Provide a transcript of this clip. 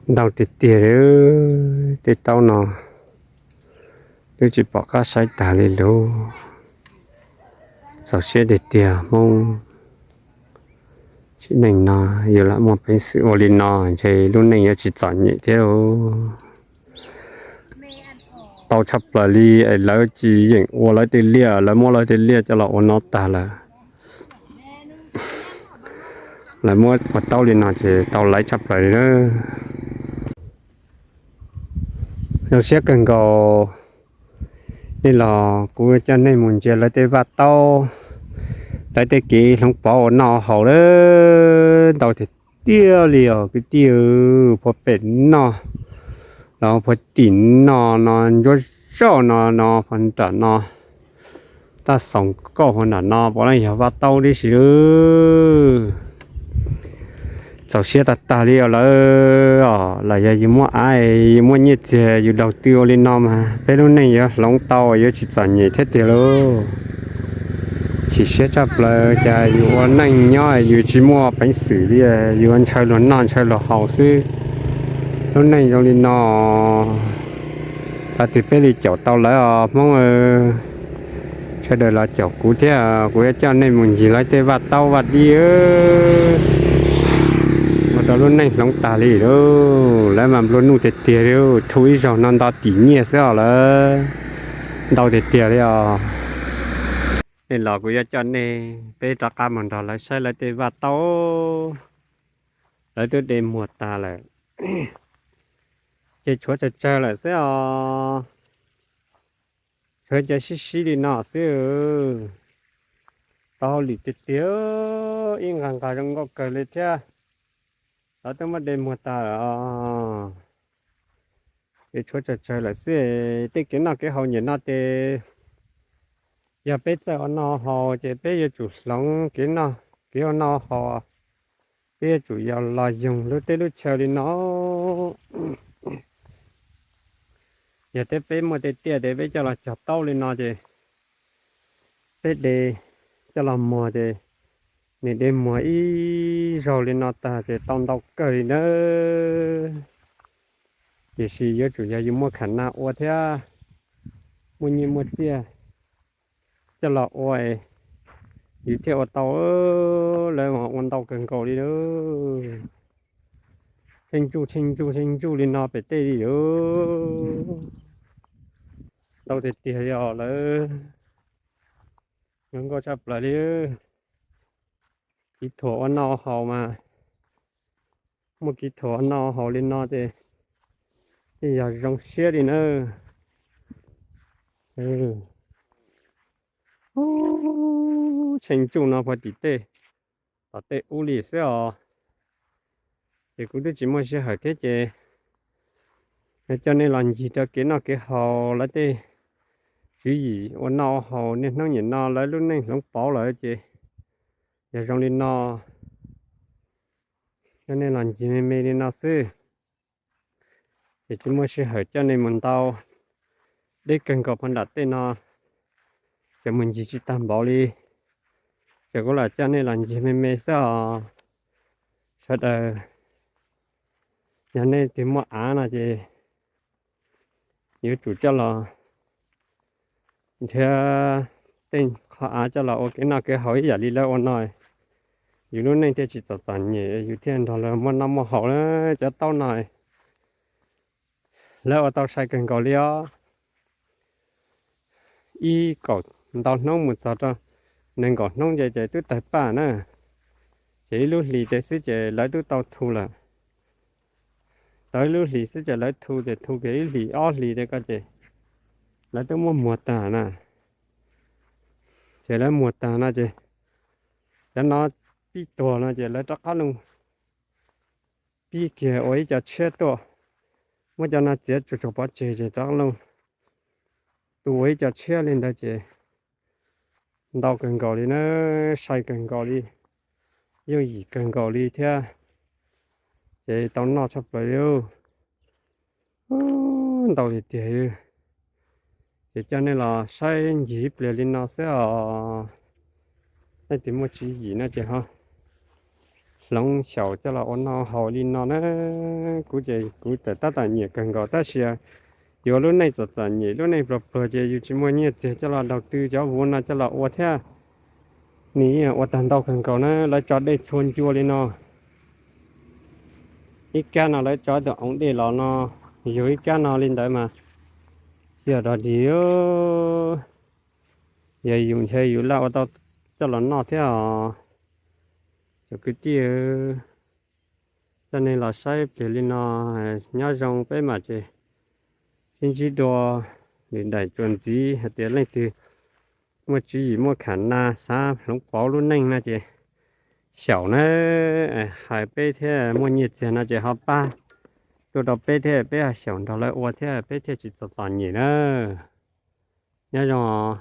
Ntau tiag tiag li, tej taub no twb tsis pom qab saib tag li lauj. Txaus siab tiag tiag Hmoob. Tsim neej no yus lam muaj peev xwm ua li no ntshe lub neej yuav tsis txom nyem thiab. Tau tshaj plaws li es lawv tsis yeem ua lawv tej liaj, lawv muab lawv tej liaj coj los ua no tag lawm. Lawv muab ua taub li no ces tau laiv tshaj plaws li na. Zoo siab kawg nkaus li los kuv coj nej mus ntsia lawv tej vaj taub, lawv tej kev hloov pauv ua noj haus lawm ntau tiag tiag li os kwv tij. Phua pem noj los phua tim noj no, ncuab zoj no no, phua nram no, taj xoom kauj phua nram no puav leej yog vaj taub tib si. Txaus siab tag tag li os lawv. Los yog yus muaj av, yus muaj nyiaj txiag, yus daug tw ua li no mas peb lub neej yuav hloov tau, yuav tsis txom nyem thiab tiag lauj. Chim siab tshaj plaws cas yus ua neej nyob yus tsis muaj peev xwm li, yus ntshaw luag noj ntshaw luag haus xwb. Lub neej zoo li no, thaum twg peb li caum tau lawv os Hmoob. Sawv daws los caum kuv thiab, kuv yuav coj nej mus ncig lawv tej vaj taub vaj dib ua rau lub neej hloov tas li lauj. Lawv mas nplua nuj tiag tiag li, thu ib zaug no nto tim nyiaj xwb os lawv. Ntau tiag tiag li os. Nej los kuv yuav coj nej peb rov qab mus nrog lawv saib lawv tej vaj taub. Lawv twb de muag tag lawm, ces tshuav tsawg tsawg lawm xwb os. Tshuav cov sib sib li no xwb. Tau hauj lwm tiag tiag, ib nqas nqas zoo nkauj kawg li thiab. Lawv twb muab de muag tag lawm os. Ces tshuav tsawg tsawg lawm xwb. Tej kev noj kev haus nim no ces yog peb txawj ua noj haus ces peb yuav tsum hloov kev noj kev ua noj haus. Peb yuav tsum yog los yoog lub teb lub chaw li no. Yog thiab peb muaj tej tiaj ces peb coj los cog taub li no ces peb de coj los muag ces nws de muag ib zaug li no tag ces tau ntau kawg li nawb. Tiam sis yuav tsum yog yus muaj kham naj ua thiab muaj nyiaj muaj txiaj coj los ua, yus thiaj ua tau. Lawv mas ua ntau kawg nkaus li lauj. Tsheej ntsuj tsheej ntsuj tsheej ntsuj li no pem tej li lauj. Ntau tiag tiag li os lawv. Zoo nkauj tshaj plaws li. Kev thuam ua noj haus mas, muaj kev thuam ua noj haus li no ces yog zoo siab li nawb. Tsheej ntsuj no puag tim tej, tom tej ub li xwb os. Ces kuv twb tsis muaj sij hawm thiab ces coj nej los ncig rau kev noj kev haus lawv tej tswv yim ua noj ua haus niaj hnub nim no lawv lub neej hloov pauv lawm ces yog zoo li no. Coj nej los ncig me me li no xwb. Ces tsis muaj sij hawm coj nej mus ntau, deb kawg nkaus puag nram tej no, ces mus ncig tsis tag npaum li. Ces kuv lam coj nej los ncig me me xwb os. Sawv daws, yog nej twg muaj av no ces yuav tsum coj los nrhiav tej qho av coj los ua kev noj kev haus ib yam li lawv ua no, yus lub neej thiaj tsis txom txom nyem, yus thiaj nrog lawv muaj noj muaj haus na. Cov taub no lawv ua tau sai kawg nkaus li os. Ib kaum ntau hnub mus txog rau nees nkaum hnub ces twb tawg paj na. Ces ib lub hlis tej xwb ces lawv twb tau thu lawm. Tau ib lub hlis xwb ces lawv thu, ces thu kiag ib hlis ob hlis tej ko ces lawv twb muab muag tag na. Ces lawv muag tag no ces cov no pib tuag no ces lawv rov qab los pib kiag ua ib co tshiab tuaj, muab cov no txiav tsuag tsuag pov tseg ces rov qab los tu ua ib co tshiab li ntawd ces ntau kawg nkaus li na, sai kawg nkaus li, yooj yim kawg nkaus li thiab. Ces tau noj tshaj plaws li. Ntau tiag tiag. Ces coj nej los saib ncig ib pliag li no xwb os. Nej twg muaj tswv yim no ces ho hloov xyaum coj los ua noj haus li no na. Kuv ces kuv txawm tab tom nyiam kawg nkaus tab sis yuav lub neej txom txom nyem lub neej pluag pluag ces yus tsis muaj nyiaj txiag coj los daus twg cov vuv no coj los ua thiab. Nws ua tag ntau kawg nkaus na, lawv tso dej txhua ncua li no. Ib kab no lawv tso tus oov dej los no, yug ib kab no li ntawd mas tsis yog dog dig. Yog yus ntshe yus laj ua tau coj los noj thiab os. Cov kwv tij, coj nej los saib pliag li no, nyob zoo peb mam ces sib ntsib dua lwm daim txuas ntxiv hais tias leej twg muaj tswv yim muaj kham na xav hloov pauv lub neej no ces xyaum na, hais peb thiab muaj nyiaj txiag no ces ho pab tuaj rau peb thiab peb ho xyaum nrog lawv ua thiab peb thiaj tsis txom txom nyem na. Nyob zoo.